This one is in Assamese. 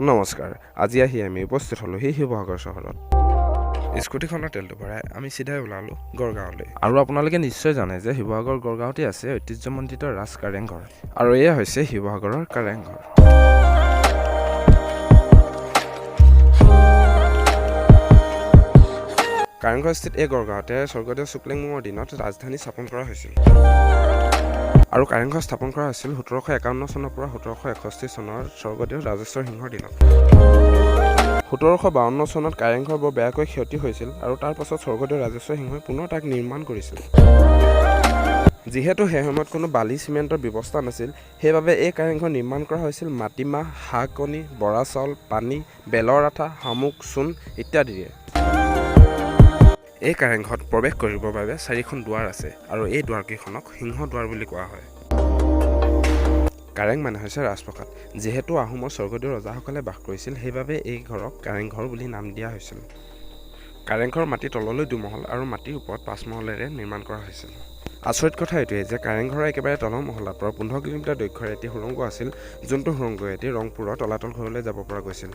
নমস্কাৰ, আজি আহি আমি উপস্থিত হ'লোঁ সেই শিৱসাগৰ চহৰত। স্কুটিখনৰ তেলটো ভৰাই আমি চিধাই ওলালোঁ গড়গাঁৱলৈ। আৰু আপোনালোকে নিশ্চয় জানে যে শিৱসাগৰ গড়গাঁৱতে আছে ঐতিহ্যমণ্ডিত ৰাজ কাৰেংঘৰ আৰু এয়া হৈছে শিৱসাগৰৰ কাৰেংঘৰ। কাৰেংঘৰস্থিত এই গড়গাঁৱতে স্বৰ্গদেউ চুক্লেংমুঙৰ দিনত ৰাজধানী স্থাপন কৰা হৈছিল আৰু কাৰেংঘৰ স্থাপন কৰা হৈছিল 1751 চনৰ পৰা 1761 চনৰ স্বৰ্গদেউ ৰাজেশ্বৰ সিংহৰ দিনত। 1752 চনত কাৰেংঘৰ বৰ বেয়াকৈ ক্ষতি হৈছিল আৰু তাৰ পাছত স্বৰ্গদেউ ৰাজেশ্বৰ সিংহই পুনৰ তাক নিৰ্মাণ কৰিছিল। যিহেতু সেই সময়ত কোনো বালি চিমেণ্টৰ ব্যৱস্থা নাছিল, সেইবাবে এই কাৰেংঘৰ নিৰ্মাণ কৰা হৈছিল মাটিমাহ, হাঁহ কণী, বৰা চাউল, পানী, বেলৰ আঠা, শামুক, চূণ ইত্যাদিৰে। এই কাৰেংঘৰত প্ৰৱেশ কৰিবৰ বাবে চাৰিখন দুৱাৰ আছে আৰু এই দুৱাৰকেইখনক সিংহদুৱাৰ বুলি কোৱা হয়। কাৰেং মানে হৈছে ৰাজপ্ৰসাদ। যিহেতু আহোমৰ স্বৰ্গদেউ ৰজাসকলে বাস কৰিছিল, সেইবাবে এই ঘৰক কাৰেংঘৰ বুলি নাম দিয়া হৈছিল। কাৰেংঘৰ মাটিৰ তললৈ দুমহল আৰু মাটিৰ ওপৰত পাঁচ মহলেৰে নিৰ্মাণ কৰা হৈছিল। আচৰিত কথা এইটোৱে যে কাৰেংঘৰৰ একেবাৰে তলৰ মহলাৰ পৰা 15 কিলোমিটাৰ দৈৰ্ঘ্যৰ এটি সুৰংগ আছিল, যোনটো সুৰংগয়েদি ৰংপুৰৰ তলাতল ঘৰলৈ যাব পৰা গৈছিল।